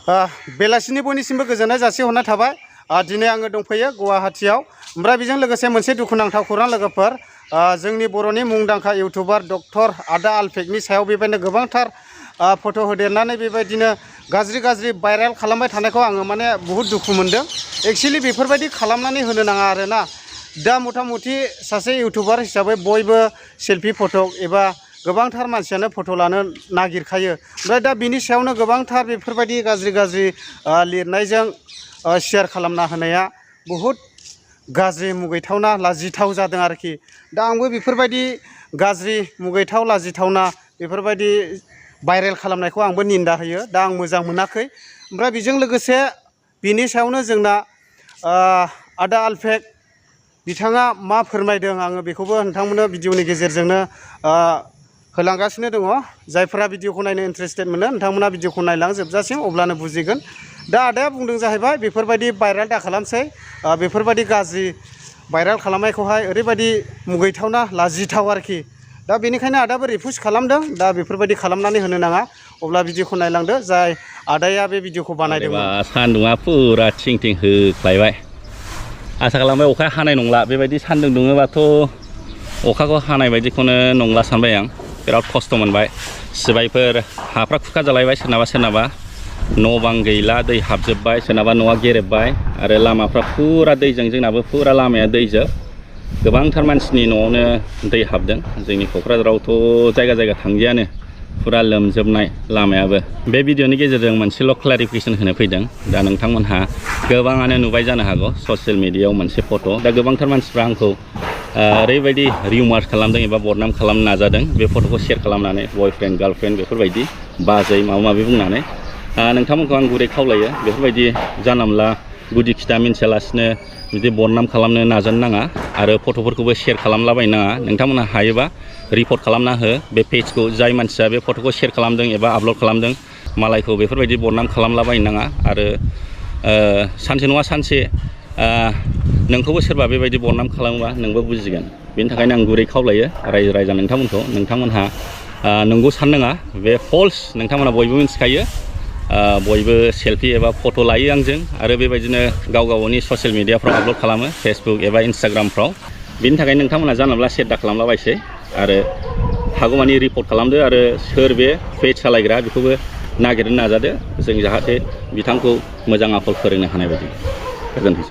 बेलासिनि बयनिसिमबो गोजोननाय जासिहरनाय थाबाय। दिनै आङो दंफैयो गुवाहाटीयाव। ओमफ्राय बेजों लोगोसे मोनसे दुखुनांथाव खौरां लोगोफोर, जोंनि बर'नि मुंदांखा इउटुबार डक्टर आदा आलफेकनि सायाव बेबायदिनो गोबांथार फट' होदेरनानै बेबायदिनो गाज्रि भाइरेल खालामबाय थानायखौ आङो माने बुहुत दुखु मोनदों। एक्चुअलि बेफोरबायदि खालामनानै होनो नाङा आरोना। दा मथा मथि सासे इउटुबार हिसाबै बयबो सेल्फि फट' एबा गोबांथार मानसियानो फट' लानो नागिरखायो। ओमफ्राय दा बिनि सायावनो गोबांथार बेफोरबायदि गाज्रि लिरनायजों शेयार खालामना होनाया बुहुत गाज्रि मुगैथावना लाजिथाव जादों आरोखि। दा आंबो बेफोरबायदि गाज्रि मुगैथाव लाजिथावना बेफोरबायदि भाइरेल खालामनायखौ आंबो निन्दा होयो। दा आं मोजां मोनाखै। ओमफ्राय बेजों लोगोसे बिनि सायावनो जोंना आदा आलफेक बिथाङा मा फोरमायदों आङो बेखौबो नोंथांमोननो भिडिअनि गेजेरजोंनो होलांगासिनो दङ। जायफोरा भिडिअखौ नायनो इन्टारेस्टेड मोनो नोंथांमोना भिडिअखौ नायलांजोबजासिम, अब्लानो बुजिगोन। दा आदाया बुंदों जाहैबाय बेफोरबायदि भाइरेल दा खालामसै, बेफोरबायदि गाज्रि भाइरेल खालामनायखौहाय ओरैबायदि मुगैथावना लाजिथाव आरोखि। दा बेनिखायनो आदायाबो रिकुवेस्ट खालामदों, दा बेफोरबायदि खालामनानै होनो नाङा। अब्ला भिडिअखौ नायलांदो जाय आदाया बे भिडिअखौ बानायदोंमोन। सान्दुङा फुरा थिं थिं होख्लायबाय। आसा खालामबाय अखा हानाय नंला। बेबायदि सान्दुं दुङोबाथ' अखाखौ हानाय बायदिखौनो नंला सानबाय आं। बिराद खस्थ' मोनबाय। सिबायफोर हाफ्रा खुखा जालायबाय सोरनाबा न' बां गैला, दै हाबजोबबाय, सोरनाबा न'आ गेरेबबाय आरो लामाफ्रा फुरा दैजों, जोंनाबो फुरा लामाया दैजों। गोबांथार मानसिनि न'आवनो दै हाबदों। जोंनि क'क्राझारावथ' जायगा थांजायानो, फुरा लोमजोबनाय लामायाबो। बे भिडिअनि गेजेरजों मोनसेल' क्लारिफिकेसन होनो फैदों। दा नोंथांमोनहा गोबाङानो नुबाय जानो हागौ ससियेल मिडियायाव मोनसे फट'। दा गोबांथार मानसिफ्रा आंखौ ओरैबायदि रिउमार्स खालामदों एबा बदनाम खालामनो नाजादों बे फट'खौ शेयार खालामनानै, बयफ्रेन्ड गार्लफ्रेन्ड बेफोरबायदि बाजै माबा माबि बुंनानै। नोंथांमोनखौ आं गुरै खावलायो, बेफोरबायदि जानला मोनला गुदि खिथा मिन्थियालासिनो बिदि बदनाम खालामनो नाजानो नाङा आरो फट'फोरखौबो शेयार खालामलाबायनो नाङा। नोंथांमोनहा हायोबा रिपर्ट खालामना हो बे पेजखौ। जाय मानसिया बे फट'खौ शेयार खालामदों एबा आपल'ड खालामदों, मालायखौ बेफोरबायदि बदनाम खालामलाबायनो नाङा। आरो सानसे नङा सानसे नोंखौबो सोरबा बेबायदि बदनाम खालामोबा नोंबो बुजिगोन। बेनि थाखायनो आं गुरै खावलायो रायजो राजा नोंथांमोनखौ, नोंथांमोनहा नंगौ साननो नाङा। बे फल्स, नोंथांमोनहा बयबो मिथिखायो। बयबो सेल्फि एबा फट' लायो आंजों आरो बेबायदिनो गावनि ससियेल मिडियाफ्राव आपल'ड खालामो, फेसबुक एबा इन्सटाग्रामफ्राव। बेनि थाखायनो नोंथांमोनहा जानला मोनला शेयार दा खालामलाबायसै आरो हागौमानि रिपर्ट खालामदो आरो सोर बे पेज सालायग्रा बेखौबो नागिरनो नाजादो, जों जाहाथे बिथांखौ मोजां आखल फोरोंनो हानाय बायदि। गोजोनथोंसै।